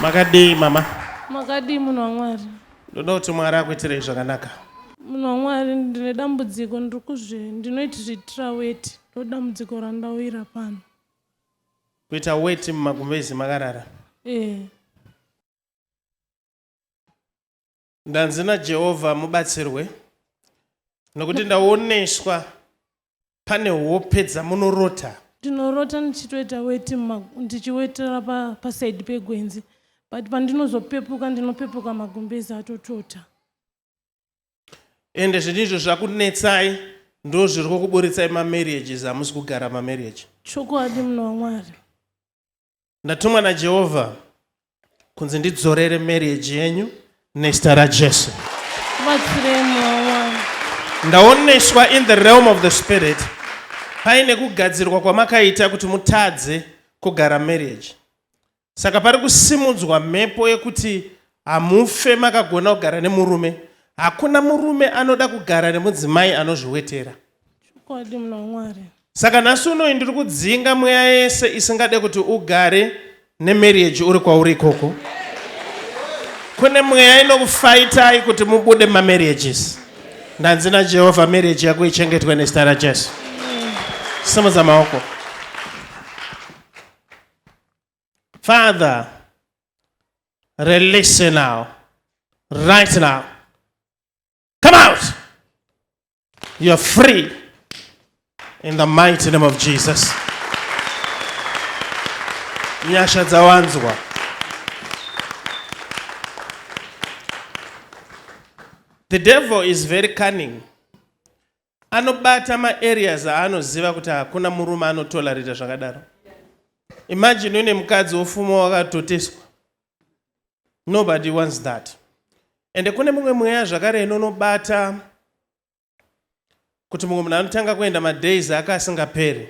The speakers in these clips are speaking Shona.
Makadii mama? Makadii munhu waMwari? Ndoda kuti Mwari akuitirei zvakanaka. Munhu waMwari, ndine dambudziko ndiri kuzvi ndinoiti zviitira weti ndo dambudziko randauyira pano. Kuita weti mumagumbezi makarara? Eh. Ndanzi naJehovha mubatsirwe nokuti ndaoneswa pane hope dzamunorota. Ndinorota ndichitoita weti ndichiwetera pasaidi pegwenzi but pandinozopepuka ndinopepuka magumbezi atotota. Ende zvinhu izvo zvakunetsai ndozviri kukuburitsai mamarriages hamusi kugara mamarriage. Chokwadi munhu waMwari. Ndatumwa naJehovha kunzi ndidzorere marriage yenyu nezita raJesu. Ndaoneswa in the realm of the spirit paine kugadzirwa kwamakaita kuti mutadze kugara marriage. Saka pari kusimudzwa mhepo yekuti hamufe makagona kugara nemurume. Hakuna murume anoda kugara nemudzimai anozviwetera. Chokwadi muna Mwari. Saka nhasi unoyi ndiri kudzinga mweya yese isingade kuti ugare nemarriage uri kwauri ikoko. Kune mweya inokufaitai kuti mubude mamarriages. Ndanzi naJehovha marriage yako ichengetwe nezita raJesu. Simudza maoko. Father, release now. Right now. Come out. You're free. In the mighty name of Jesus. Nyasha dzawanzwa. The devil is very cunning. Anobata maareas aanoziva kuti hakuna murume anotolerata zvakadaro. Imagine une mukadzi wofuma wakatoteswa. Nobody wants that. Ende kune mumwe mweya zvakare inonobata kuti mumwe munhu anotanga kuenda madays ake asingaperi.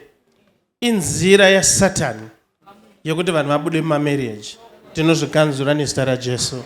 Inzira yasatani yekuti vanhu vabude mumamarriage. Tinozvikanzura nezita raJesu.